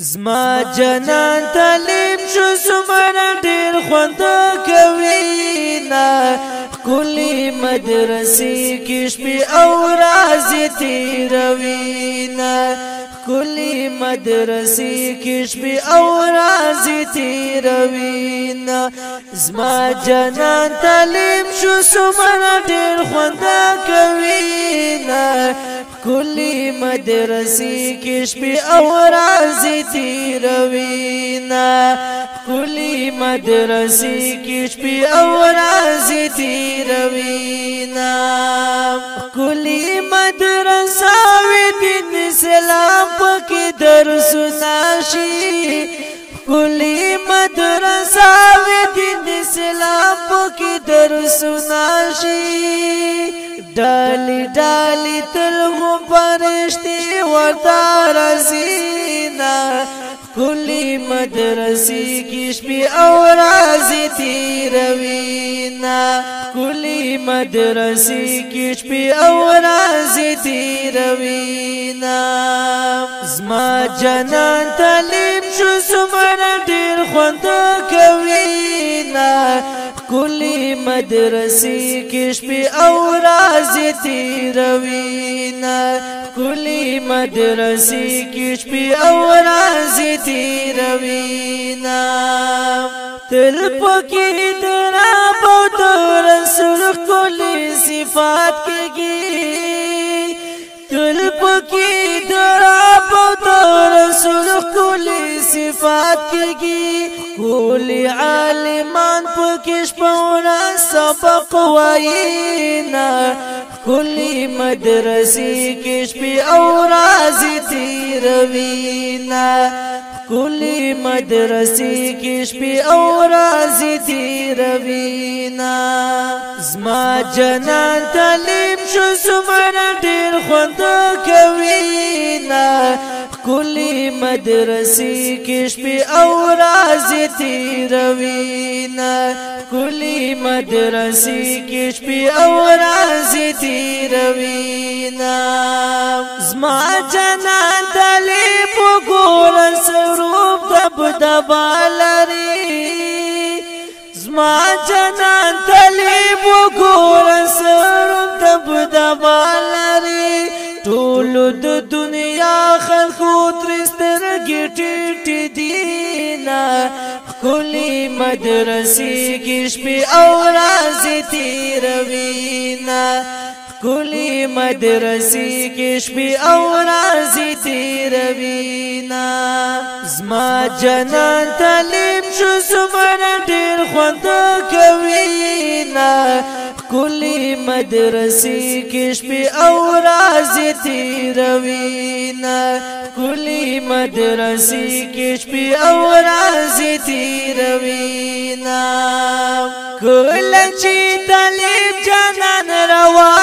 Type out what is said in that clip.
زما جانان تعلیم شو څومره ډیر خوند کوي نه، ښکلي مدرسې کې شپې او ورځې تېروي نه، ښکلي مدرسې کې شپې او ورځې تېروي نه. زما جانان تعلیم شو څومره ډیر خوند کوي نه، ښکلي مدرسې کې شپې او ورځې تېروي نه، ښکلي مدرسې کې شپې او ورځې تېروي نه. ښکلي مدرسه وي دین اسلام پکې درسونه شي، ښکلي مدرسه وي دین اسلام پکې درسونه شي. ډالي ډالي تل غو فرشتي ورته راځي نه، ښکلي مدرسې کې شپې او ورځې تېروي نه، ښکلي مدرسې کې شپې او ورځې تېروي نه. زما جانان تعلیم شو څومره ډیر خوند کوي نه، ښکلي مدرسې کې شپې او ورځې تېروي نه، ښکلي مدرسې کې شپې او ورځې تېروي نه. تل پکې د رب او د رسول ښکلي صفات کېږي، تل پکې د رب او د رسول ښکلي صفات کېږي. ښکلي عالمان پکې شپه ورځ سبق وایي نه، ښکلي مدرسې کې شپې او ورځې تېروي نه، ښکلي مدرسې کې شپې او ورځې تېروي نه. زما جانان تعلیم شو څومره ډیر خوند کوي نه، ښکلي مدرسې کې شپې او ورځې تېروي نه، ښکلي مدرسې کې شپې او ورځې تېروي نه. زما جانان تعلیم وګوره سروپ دبدبه لري، زما جانان تعلیم وګوره سروپ دبدبه لري. ټول د دنیا خلکو ترې سترګې ټیټې دي نه، ښکلي مدرسې کې شپې او ورځې تېروي نه، ښکلي مدرسې کې شپې او ورځې تېروي نه. زما جانان تعلیم شو څومره ډیر خوند کوي نه، ښکلي مدرسې کې شپې او ورځې تېروي نه، ښکلي مدرسې کې شپې او ورځې تېروي نه. کله چې طالب جانان روان